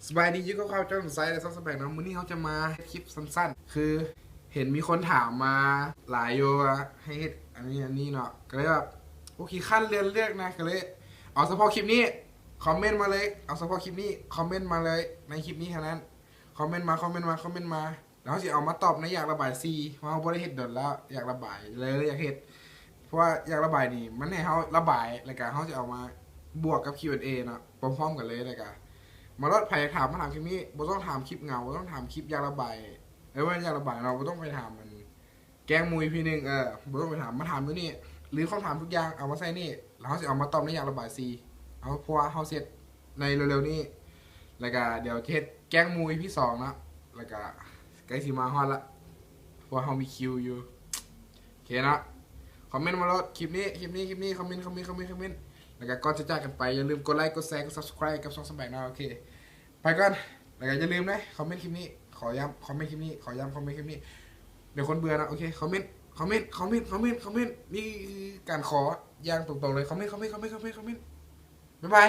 ສະບາຍດີ ຢູ່ກັບຂ້າພະເຈົ້າ ສົມໄຊ ແລະ ຊ່ອງສະແບງເນາະ. ມື້ນີ້ເຮົາຈະມາເຮັດຄລິບສັ້ນໆ ຄືເຫັນມີຄົນຖາມມາຫຼາຍຢູ່ວ່າໃຫ້ເຮັດອັນນີ້ອັນນີ້ເນາະ ກໍເລີຍແບບ ໂອເຄ ຄັນເລື່ອນເລືອກນະ ກໍເລີຍເອົາສະເພາະຄລິບນີ້ ຄອມເມັນມາເລີຍ ເອົາສະເພາະຄລິບນີ້ ຄອມເມັນມາເລີຍ ໃນຄລິບນີ້ເທົ່ານັ້ນ ຄອມເມັນມາ ຄອມເມັນມາ ຄອມເມັນມາ ແລ້ວເຮົາຊິເອົາມາຕອບໃນຢາກລະບາຍສີ່ ເພາະເຮົາບໍ່ໄດ້ເຮັດດົນແລ້ວ ຢາກລະບາຍ ເລີຍຢາກເຮັດ ເພາະວ່າຢາກລະບາຍນີ້ ມັນໃຫ້ເຮົາລະບາຍ ແລ້ວກະເຮົາຊິເອົາມາບວກກັບ ຄິວແອນເອ ເນາະ ພ້ອມໆກັນເລີຍ ແລ້ວກະມາໂລດ ໃຜຢາກຖາມມາຖາມຄລິບນີ້ ບໍ່ຕ້ອງຖາມຄລິບເຫງົາ ບໍ່ຕ້ອງຖາມຄລິບຢາກລະບາຍ ເອີ ບໍ່ແມ່ນຢາກລະບາຍເນາະ ບໍ່ຕ້ອງໄປຖາມອັນ ແກ້ງໝູ່ ອີພີໜຶ່ງ ເອີ ບໍ່ຕ້ອງໄປຖາມ ມາຖາມຢູ່ນີ້ ຫຼືຄຳຖາມທຸກຢ່າງເອົາມາໃສ່ນີ້ ແລ້ວເຮົາຊິເອົາມາຕອບໃນຢາກລະບາຍສີ່ ເອົາ ເພາະວ່າເຮົາເສັດໃນເລັວໆນີ້ ແລ້ວກະດຽວຈະເຮັດແກ້ງໝູ່ ອີພີສອງເນາະ ແລ້ວກະໃກ້ຊິມາຮອດລະ ເພາະວ່າເຮົາມີຄິວຢູ່ ໂອເຄເນາະ ຄອມເມັນມາໂລດ ຄລິບນີ້ ຄລິບນີ້ ຄລິບນີ້ ຄອມເມັນ ຄອມເມັນ ຄອມເມັນ ຄອມເມັນ ແລ້ວກະກ່ອນຈະຈາກກັນໄປ ຢ່າລືມກົດໄລ ກົດແຊ ກົດ Subscribe ກັບຊ່ອງສະແບງເນາະ ໂອເຄ ໄປກ່ອນ ແລ້ວກໍຢ່າລືມເດີ ຄອມເມັນຄລິບນີ້ ຂໍຢ້ຳ ຄອມເມັນຄລິບນີ້ ຂໍຢ້ຳ ຄອມເມັນຄລິບນີ້ ດຽວຄົນເບື່ອເນາະ ໂອເຄ ຄອມເມັນ ຄອມເມັນ ຄອມເມັນ ຄອມເມັນ ຄອມເມັນ ນີ້ຄືການຂໍຢ່າງຕົງໆເລີຍ ຄອມເມັນ ຄອມເມັນ ຄອມເມັນ ຄອມເມັນ ຄອມເມັນ ບາຍບາຍ.